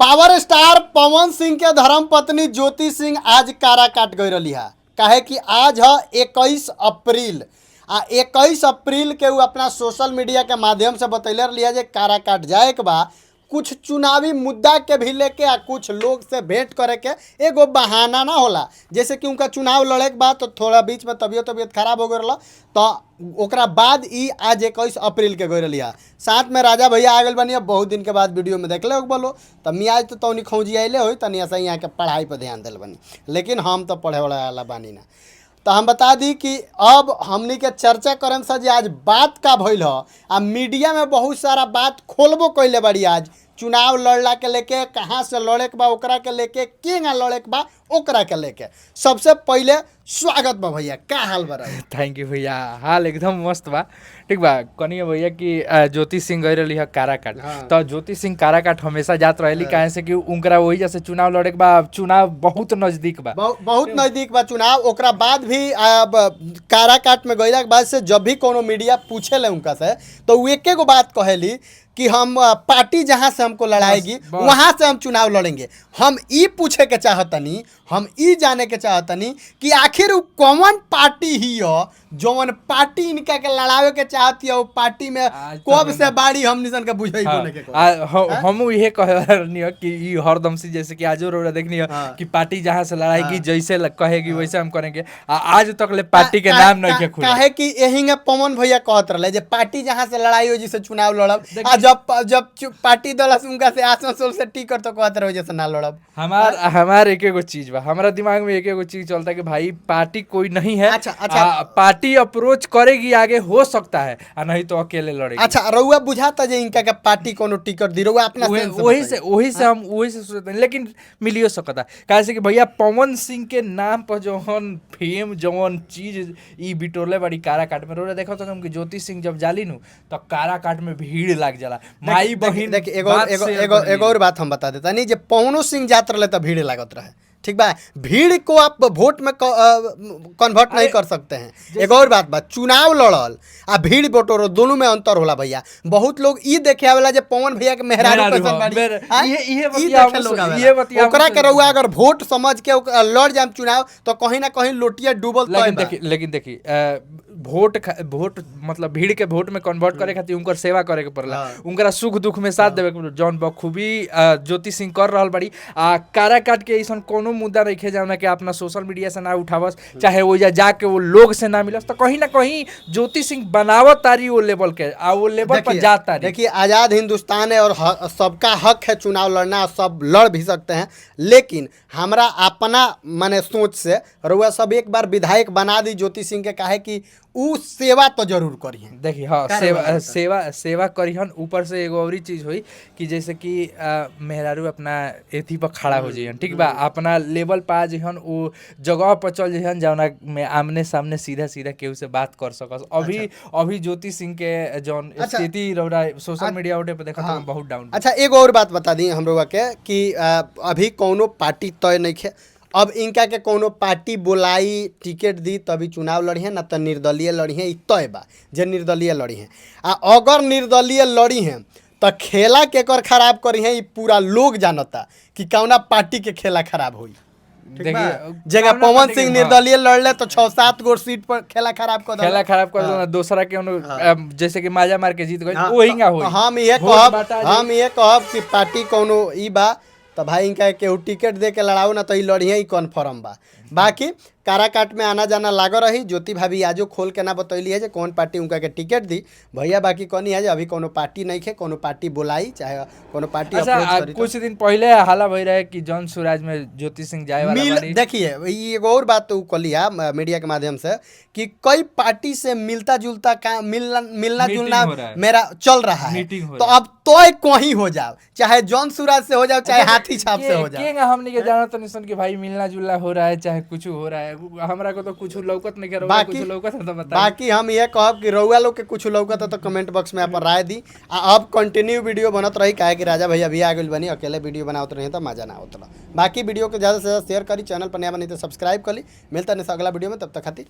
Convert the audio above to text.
Power star Pawan Singh के धर्मपत्नी ज्योति सिंह आज कारा काट गई रही है। काहे कि आज है 21 अप्रैल आ 21 अप्रैल के उ अपना सोशल मीडिया के माध्यम से बतैले रही है जे कारा काट जाए के बा कुछ चुनावी मुद्दा के भी लेके आ कुछ लोग से भेंट करे के एगो बहाना ना होला। जैसे कि उनका चुनाव लड़े के बाद तो थोड़ा बीच में तबीयत तबीयत खराब हो गई रहा तो ओकरा बाद ई आज 21 अप्रैल के गई रही है। साथ में राजा भैया आ गए बनी अब बहुत दिन के बाद वीडियो में देखले हो बोलो तो मियाज तो तौनी खौजी अले हो तनी ऐसा यहाँ के पढ़ाई पर ध्यान दिल बनी, लेकिन हम तो पढ़े वाला बानी ना। तो हम बता दी कि अब हमनी के चर्चा करम सर जे आज बात का भइल ह आ मीडिया में बहुत सारा बात खोलबो कइले बाड़ी। आज चुनाव लड़ला के लेके कहाँ से लड़े के बा ओकरा के लेके केगा लड़े के बा ओकरा के लेके सबसे पहले स्वागत बा भैया, का हाल बा रही? Thank you भैया, हाल एकदम मस्त बा। ठीक बा कनिए भैया कि ज्योति सिंह गई रही है काराकाट। हाँ। तो ज्योति सिंह काराकाट हमेशा जात रहेली, काहे से कि उनकरा वही जैसे चुनाव लड़े के बा, चुनाव बहुत नजदीक बा, बहुत नजदीक बा चुनाव। ओकरा बाद भी अब काराकाट में गइला के बाद से जब भी कोनो मीडिया पूछे ले उनका से तो उ एके गो बात कहेली कि हम पार्टी जहाँ से हमको लड़ाएगी बस, बस। वहाँ से हम चुनाव लड़ेंगे। हम ई पूछे के चाहतनी, हम ई जाने के चाहतनी कि आखिर उ कौन पार्टी ही हो जौन पार्टी इनका के लड़ावे के चाहती है, वो पार्टी में आज तो कब हम- से बाड़ी हम निसन के बुझेबो हाँ, नहीं के आ, हमू इहे कहे वाला रहनी हो कि ई हरदम से जैसे कि आजो रौरा देखनी हो हाँ। कि पार्टी जहाँ से लड़ाएगी जैसे कहेगी वैसे हम करेंगे। आ आज तक ले पार्टी के नाम नहीं के खुला। काहे कि यही में पवन भैया कहत रहले जे पार्टी जहाँ से लड़ाई हो जिसे चुनाव लड़ब, आ जब जब पार्टी दल से उनका से आसनसोल से टिकट तो कहत रहो जैसे ना लड़ब। हमार हमार एक एगो चीज बा, हमारा दिमाग में एक एगो चीज चलता है कि भाई पार्टी कोई नहीं है। अच्छा, अच्छा। पार्टी अप्रोच करेगी आगे हो सकता है, आ नहीं तो अकेले लड़ेगी। अच्छा रउआ बुझाता जे इनका के पार्टी कोनो टिकट दी रउआ अपना सेंस से वही बताई। से वही से हम वही से सोचते हैं, लेकिन मिलियो सकता काहे से कि भैया पवन सिंह के नाम पर जौन फेम जौन चीज ई बिटोरले बड़ी काराकाट में रोड़ा देखो तो हम कि ज्योति सिंह जब जाली नु तो काराकाट में भीड़ लाग जाला, माई बहिन देखिए एगो बात एगो शेयर एगो करेली। एगो और बात हम बता देता नहीं जे पवनो सिंह जात रहले तो भीड़ लागत रहे। ठीक बा, भीड़ को आप वोट में कन्वर्ट नहीं कर सकते हैं। एगो और बात बा, चुनाव लड़ल आ भीड़ बटोरो दोनों में अंतर होला भैया। बहुत लोग ई देखे आवेला जे पवन भैया के मेहरारू मेहरारू कैसन हाँ, बाड़ी। मेहरा- आँ? इहे- इहे ई बतिया देखे हम लोग सो- आवेला। इहे बतिया हम ओकरा के सो- रउआ अगर वोट समझ के लड़ जाम चुनाव तो कहीं ना कहीं लोटिया डूबल तय लेकिन बा। देखी लेकिन देखी वोट वोट मतलब भीड़ के वोट में कन्वर्ट करे खातिर उनकर सेवा करे के पड़ला, उनकरा सुख दुख में साथ देवे के पड़ला। जौन बखूबी ज्योति सिंह कर रहल बड़ी। आ काराकाट के ऐसन कोनो मुद्दा रखे जाना कि अपना सोशल मीडिया से ना उठावस, चाहे वो जा जाके वो लोग से ना मिलस, तो कहीं ना कहीं ज्योति सिंह बनावत तारी वो लेवल के आ वो लेवल पर देखिए- जात तारी। देखिए आज़ाद हिंदुस्तान है और सबका हक है चुनाव लड़ना, सब लड़ भी सकते हैं, लेकिन हमरा अपना माने सोच से रउआ सब एक बार विधायक बना दी ज्योति सिंह के, काहे कि उ सेवा तो जरूर करी हैं। देखिए हाँ का सेवा रउआ सेवा सेवा करिहन। ऊपर से एगो औरी चीज होई कि जैसे कि मेहरारू अपना एथी पर खड़ा हो जइहन, ठीक बा, अपना लेवल पर आ जइहन, वो जगह पर चल जइहन जौना में आमने सामने सीधा सीधा केहू से बात कर सकस। अभी अभी ज्योति सिंह के जौन अच्छा। स्थिति रौरा सोशल मीडिया उठे पर देखा तो बहुत डाउन। अच्छा एगो और बात बता दी हम रउआ के कि अभी कोनो पार्टी तय नहीं है। अब इनका के कोनो पार्टी बोलाई टिकट दी तभी चुनाव लड़ी ना तो निर्दलीय लड़ी हैं, ई तय बा जे निर्दलीय लड़ी हैं। आ अगर निर्दलीय लड़ी हैं तो खेला केकर खराब करी हैं ई पूरा लोग जानता कि कौना पार्टी के खेला खराब होई। ठीक बा? देखिए जगह कौना पवन पार्टी सिंह के- निर्दलीय लड़ले तो 6-7 गो सीट पर खेला खराब कर खेला देला। खराब कर देना दोसरा के जैसे कि माजा मार के जीत गई हाँ, वही ना तो होई। हम ये वोट कहब बांटा जाई। हम ये कहब कि पार्टी कोनो ई बा तो भाई इनका केहू टिकट दे के लड़ाओ ना तो ई लड़िए ही कन्फर्म बा। बाकी काराकाट में आना जाना लागल रही। ज्योति भाभी आजो खोल के ना बतैली है जे कौन पार्टी उनका के टिकट दी भैया। बाकी कहनी है जे अभी कोनो पार्टी नहीं है, कोनो पार्टी बोलाई चाहे कोनो पार्टी अच्छा अप्रोच आ, करी तो- कुछ दिन पहले हाला भई रहे कि जन सुराज में ज्योति सिंह जाए वाला मिल बानी। देखिए ई एगो और बात तो कलिया मीडिया के माध्यम से कि कई पार्टी से मिलता जुलता का मिलना मिलना मीटिंग जुलना हो रहा है। मेरा चल रहा है, मीटिंग हो तो रहा है। अब तय कहीं हो जाओ, चाहे जन सुराज से हो जाओ चाहे हाथी छाप से हो जाओ। केंगा हमनी के जाना तो निसन कि भाई मिलना जुलना हो रहा है चाहे कुछ हो रहा है, हमरा को तो कुछ लौकत नहीं कर बाकी कुछ लौकत है तो बताई। बाकी हम ये कहब कि रउआ लोग के कुछ लौकत है तो कमेंट बॉक्स में अपन राय दी। आ अब कंटिन्यू वीडियो बनत रही, काहे कि राजा भैया भी आ गइल बनी, अकेले वीडियो बनावत रही तो मजा ना आवत रहा। बाकी वीडियो के ज़्यादा से ज़्यादा शेयर करी, चैनल पर नया बनी तो सब्सक्राइब करी। मिलता नहीं अगला वीडियो में, तब तक खातिर।